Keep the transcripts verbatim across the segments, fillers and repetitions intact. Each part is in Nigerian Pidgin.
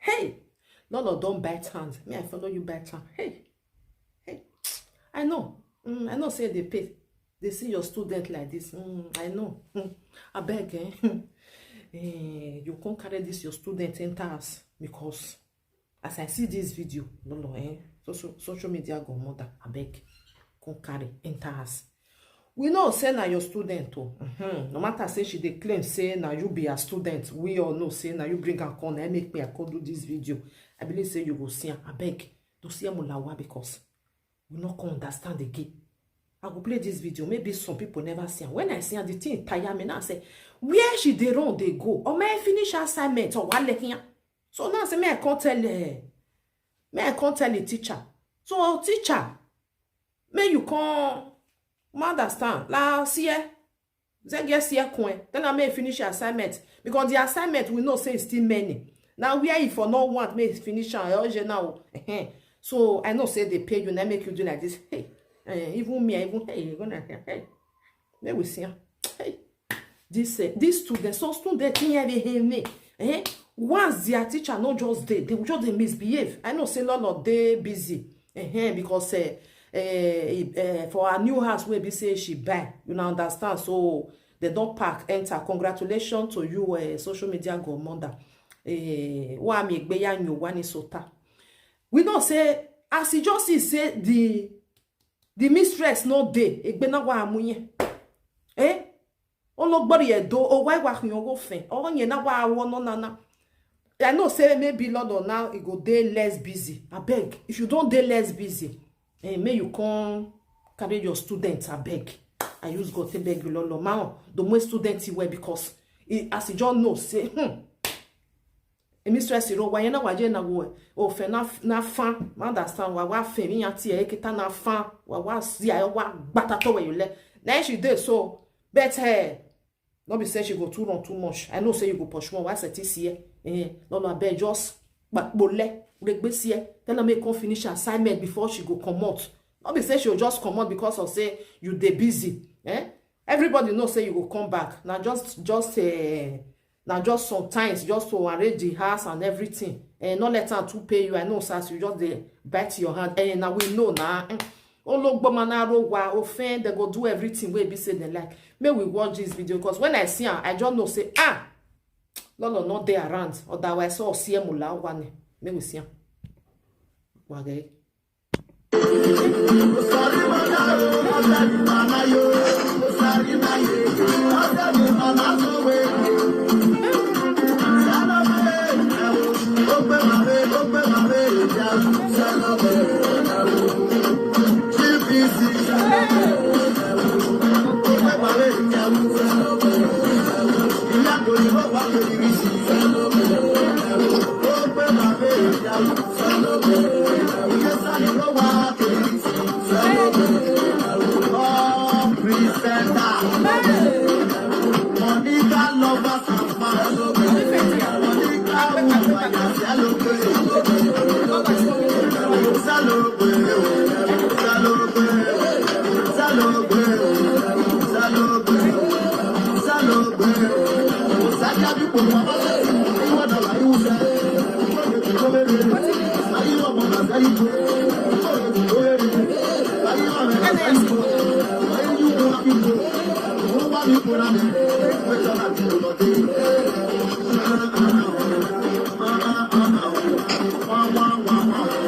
Hey, Lolo don bite hand. Me, I follow you bite hand. Hey, hey, I know. Mm, I know say they pay. They see your student like this. Mm, I know. Mm. I beg, eh? Eh, you can't carry this your student enter us because as I see this video, Lolo, eh? Social, social media go mother. I beg, can't carry enter us. We know say na your student o. Mm-hmm. No matter say she dey claim say na you be her student, we all know say na you bring her come, na make me I come do this video. I believe say you go see am. I beg, to see am lawa because we no come understand again. I go play this video. Maybe some people never see am. When I see am, the thing tire me. Now I say, where she dey run dey go? Or may I finish her assignment? Or what? So now I say, may I come tell her? May I come tell the teacher? So teacher, may you come, ma understand? La see eh. Zege see eh kwen. Then I may finish your assignment because the assignment we know say is still many. Now where if for no want may finish am, eh, oje now. Eh, eh. So I know say they pay you, na make you do like this. Hey, eh, even me, I even hey, you gonna hey. May we see am. Hey. This uh, this student, some student in every me. Eh? Once their teacher no just dey, they will just dey misbehave. I know say Lolo dey busy. Eh, because uh, uh, uh, for her new house wey be say she buy, you know understand. So they don pack enter. Congratulations to you, uh, social media godmother. Uh, wa mi egbe ya nyo wa ni sota. We know say as e just see say the the mistress no dey, egbe na wa amuye. Eh? Ologbori edo o wa wa kun ogo fen. O yen na wa wo no na na. I know say maybe London now e go dey less busy. I beg, if you don dey less busy, eh, may you come carry your students. I beg. I use God to beg you, Lolo. Ma, the more students you wear because e, as you just know say, hmm, e mistress iro wa yena wa je na wo o fe na na fan. Ma understand wa wa fe mi ati e kita na fan wa wa si ayo wa gbata to we le. Na she dey so, but eh, no be say she go too run too much. I know say you go push more. Why say this year? Eh, no no, I beg just but bole regbe see eh. Tell her make come finish her assignment before she go comot. No be say she go just comot because of say you dey busy. Eh? Everybody know say you go come back. Now just just uh, now just sometimes just to arrange the house and everything. And not let her to pay you. I know sir, you just dey bite your hand. And now we know now. Eh, ologbo manaro wa offend, they go do everything wey be say they like. May we watch this video because when I see am, I just know say ah, Lolo not there around. Otherwise, so see am ula one. May we see am. Wage.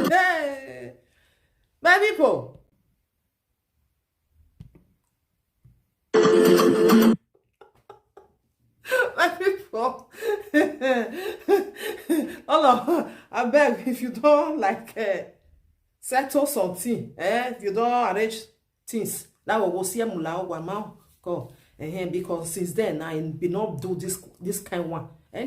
Hey, my people. My people, all of I beg if you don't like uh, settle something, eh? If you don't arrange things, that will go see mula ogwa ma go. Eh, because since then I be not do this this kind one. Eh,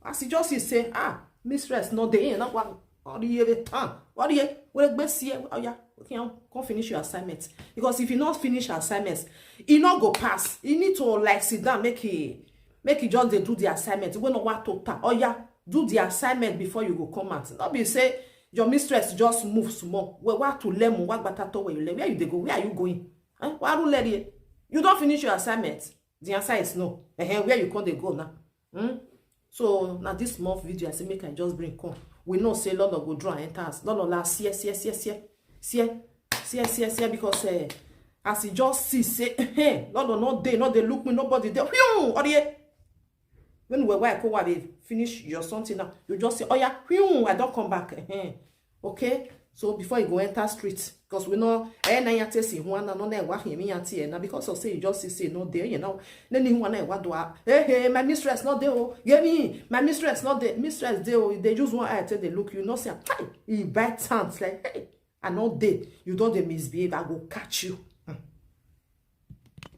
as you just see say ah, mistress no dey, eh, na wa, what do you have time? What do you, well, let's see, oh yeah, okay, come finish your assignment. Because if you not finish your assignments, you not go pass. You need to like sit down, make it, make it just they do the assignment. We no want to ta. Oh yeah, do the assignment before you go come out. Not be say your mistress just move small. We want to learn what better to where you learn. Where you they go? Where are you going? Huh? Why don't let you? You don't finish your assignment. The answer is no. Eh, where you come they go now? Hmm? So na this small video I say make I just bring come. We know say Lolo go draw and enter house. Lolo la see, see, see, see, see, see, see, see, because, eh, as he just see say, hey, Lolo no dey, no dey look me, nobody dey. Whew, Orie. When we wife come, we finish your something now, you just say, "Oh yeah, whew, I don't come back." Eh, okay. So before you go enter street, because we know, eh, na ya tesi one na no na wa him ya tie na, because of say you just say no dey, you know. Then you wanna wa do a, "Hey, hey, my mistress not there, oh, give me, my mistress not there, mistress there, oh." They just one eye tell they look, you know, say, "Hey," he bite hands like, "Hey, I not dey, you don't dey misbehave, I go catch you."